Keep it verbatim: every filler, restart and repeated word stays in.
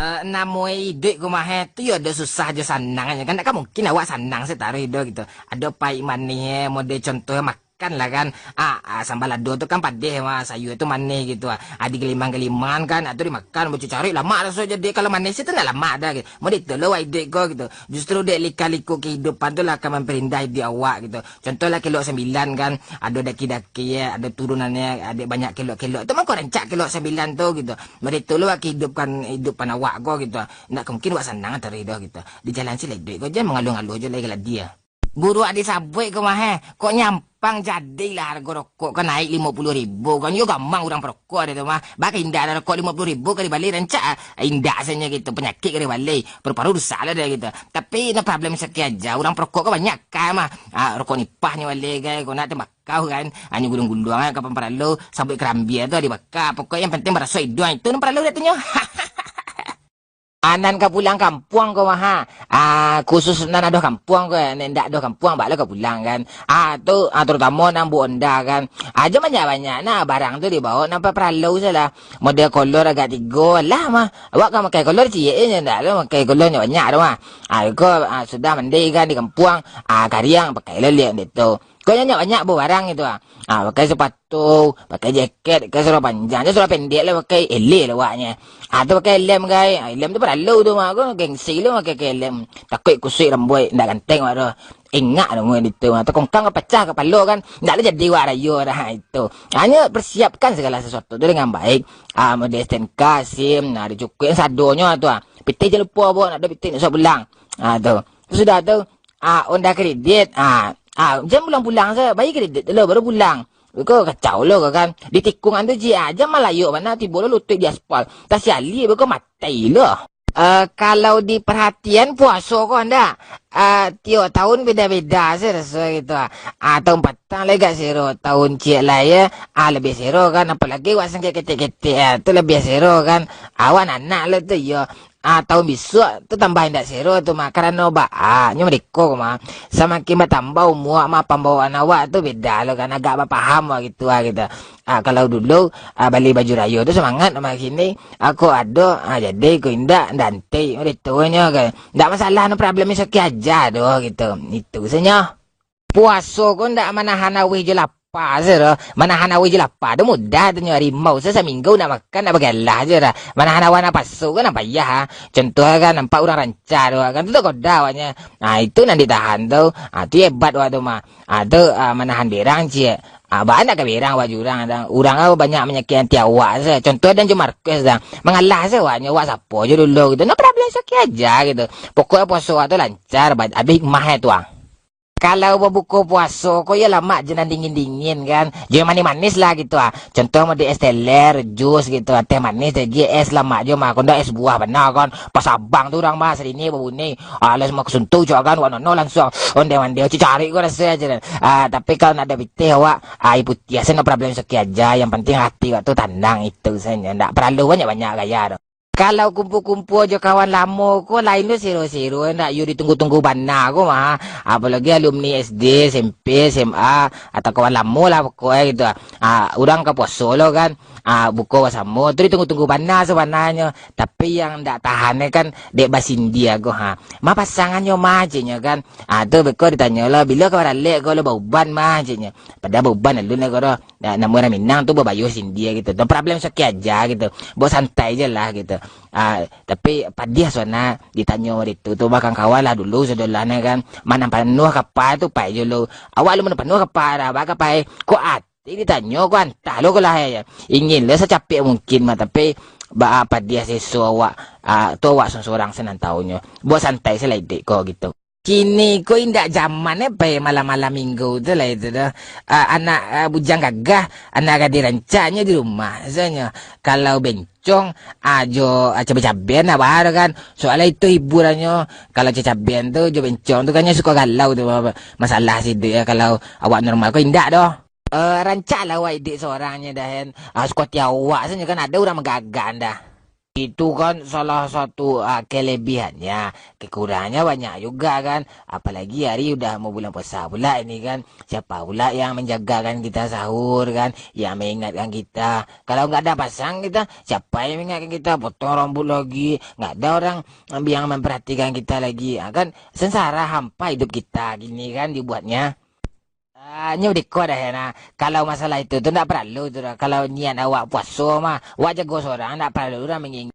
Eh, namo iduik ko mah, eh, tu yo ado susah jo sanang nyo kan. Dak kan mungkin awak sanang sataruih iduik gitu. Ado paik manih, eh, model contoh makan lah kan. Ah, ah, sambal lado tu kan padeh mah, sayur tu manih gitu. Ah, digelimang-gelimang kan, ah, tu dimakan, bacucarik lamak raso jadi. Kalau manih tu ndak lamak dah gitu. Model tu lo awak iduik ko gitu. Justru dek lika-liku kehidupan tu lah akan memperindah iduik awak gitu. Contoh lah kelok sambilan kan, ado daki-daki, eh, ado turunannyo, ado banyak kelok-kelok. Tu mangko rancak kelok sambilan tu gitu. Model tu lo awak kehidupkan, hidupan awak ko gitu. Ndak mungkin awak sanang taruih doh gitu. Di jalan siko lah iduik ko, jan mangaluah-ngaluah jo lai galadi ah. Buruak disabuik ko mah, eh. Kok nyampang jadilah hargo rokok ko naik limo puluah ribu kan. Yo gamang urang parokok ado tu mah. Baa ka indak ado rokok limo puluah ribu ka dibali rancak ah. Indak sajo gitu, panyakik ka dibali. Paru-paru rusak lah dah gitu. Tapi no problem, saki aja. Urang parokok ko banyak ka mah. Ah, rokok nipah nyo bali kan, kok nak tembakau kan. Ah, nyo gulung-gulung ah, kapan paralu, sabuik karambia tu dibaka. Pokoknyo yang penting baraso iduang itu no paralu dak tu nyo. Ah, nan ka pulang kampuang ko mah, ha. Ah, khusus nan ado kampuang ko, nan indak ado kampuang, baa lo ka pulang kan. Ah, tu, ah, terutamo nan buek onda kan. Ah, jan banyak-banyak nah, barang tu dibaok nan paralu sajo lah. Model kolor agak tigo lah mah. Awak ka makai kolor ciek je, ndak lo makai kolor nyo banyak tu mah. Ah, ko, ah, sudah mandi kan di kampuang, ah, kariang pakai lo liak dek tu. Kok nyo banyak babarang gitu ah. Ah, pakai sepatu, pakai jaket, pakai sarawa panjang, jan sarawa pendek lah pakai, eleh lah awaknyo. Ah, tu pakai helm, gai. Ah, helm tu paralu tu mah, ko gengsi lo makai, makai helm. Takuik kusuik rambuik, ndak ganteng awak tu. Ingek dek itu mah, takongkang ka pacah kapalo kan. Ndak lah jadi awak rayo dah itu. Hanyo persiapkan segala sesuatu tu dengan baik. Ah, model STNK, SIM, nah, dicukuik sadonyo tu ah. Pitih jan lupo baok, nak ado pitih nak suah pulang. Ah, tu. Sudah tu, ah, onda kredit, ah, ah, jan pulang-pulang sajo, bayia kredit dulu, baru pulang. Beko kacau lo ko kan. Di tikungan tu ciek, ah, jan malayok bana, tibo lo lutuik di aspal. Tasiali beko matai lo. Eh, kalau diperhatian puaso ko ndak? Eh, tiok tahun beda-beda sajo raso gitu, ah. Ah, tahun patang lai agak sero, tahun ciek lai, ah, labiah sero kan, apolagi wak sangkek ketek-ketek, ah, tu labiah sero kan. Awak anak lo tu yo. Ah, tahun bisuak tu tambah indak sero tu mah, karano baa, nyo merdeko ko mah. Samakin batambah umua mah, pambawaan awak tu beda lo kan, agak bapaham wak gitu ah gitu. Ah, kalau dulu, ah, bali baju rayo tu semangat mah, kini, ah, kok ado, ah, jadi, kok indak, ndak anti, merdeko nyo kan. Ndak masalah, no problem, is okay aja doh gitu. Itu sajo. Puaso ko ndak manahan auih jo lapa sajo doh. Manahan auih jo lapa tu mudah tu nyo, harimau sajo saminggu ndak makan, ndak bagalah sajo doh. Manahan hawa napasu ko nan payah ah. Contoh kan, nampak urang rancak tu kan, tu tagoda awaknyo. Nah, itu nan ditahan tu. Ah, tu hebat awak tu mah. Ah, tu, ah, manahan berang ciek. Ah, baa ndak ka berang awak jo urang, dang. Urang ko banyak manyakik ati awak sajo. Contoh dang jo Markus dang. Mangalah sajo awaknyo, awak sapo jo dulu gitu. No problem, is okay aja gitu. Pokoknyo puaso awak tu lancar, ba-, ado hikmah e tu ah. Kalau babuko puaso ko, yo lamak jo nan dingin-dingin kan. Jo nan manis-manis lah gitu ah. Contoh model es teler, jus gitu ah. Teh manis, teh gie, es lamak jo mah. Kok ndak es buah bana kan. Pas abang tu urang mah, sadini babuni. Ah, alah mah kasuntuak cak kan, wak nono langsuang. Ondeh-mandeh, cari ko raso aja. Ah, tapi kalau nak ado pitih awak, aia putiah sajo, no problem, is okay aja. Yang penting hati awak tu tanang, itu sajo. Ndak paralu banyak-banyak gaya tu. Kalau kumpua-kumpua jo kawan lamo ko, lain tu sero-sero, ndak yo ditunggu-tunggu bana ko mah. Apolagi alumni SD, SMP, SMA, atau kawan lamo lah pokoknyo gitu. Ah, urang ka puaso lo kan. Ah, buko basamo tu ditunggu-tunggu bana sabananyo. Tapi yang ndak tahan e kan dek basindia ko ha. Ma pasangannyo ma, ceknyo kan. Ah, tu beko ditanyo lo, bilo ka baralek ko lo, bauban ma, ceknyo. Padahal bauban alun ko doh. Nah, namuah urang Minang tu babayuah sindia gitu. No problem, is okay aja gitu. Bawa santai je lah gitu. Ah, tapi padiah suana ditanyo waktu itu tu, bahkan kawan lah dulu sudah lah kan. Mana panuah kapa tu pai je lo. Awak lu mana panuah kapa dah, baka pai. Kok ati ditanyo, kok antah lo ko lah ya. Ingin lo sacapek mungkin mah, tapi ba padiah seso awak, ah, tu awak sorang-sorang senang taunyo. Bawa santai se lah iduik ko gitu. Kini ko indak jaman e pai malam-malam minggu tu lah itu tu. Ah, anak, ah, bujang gagah, anak gadih rancaknyo di rumah sajo. Kalau bencong, ah, jo, ah, cabe-cabean lah baru kan. Soalnyo itu hiburannyo. Kalau cabe-cabean tu jo bencong tu kan nyo suko galau tu, masalah sidik ya. Kalau awak normal ko indak doh. Eh, rancak lah awak iduik sorangnyo dah kan. Ah, suko ati awak sajo kan, ado urang manggagan dah. Itu kan salah satu, ah, kelebihannya. Kekurangannya banyak juga kan. Apalagi hari udah mau bulan puasa pula ini kan. Siapa pula yang menjagakan kita sahur kan, yang mengingatkan kita? Kalau nggak ada pasang kita, siapa yang mengingatkan kita? Potong rambut lagi, nggak ada orang yang memperhatikan kita lagi. Ah, kan sengsara hampa hidup kita gini kan dibuatnya. Ah, nyo deko dah ya nah. Kalau masalah itu tu ndak perlu tu dah. Kalau niat awak puaso mah, awak jago sorang, ndak perlu urang menging-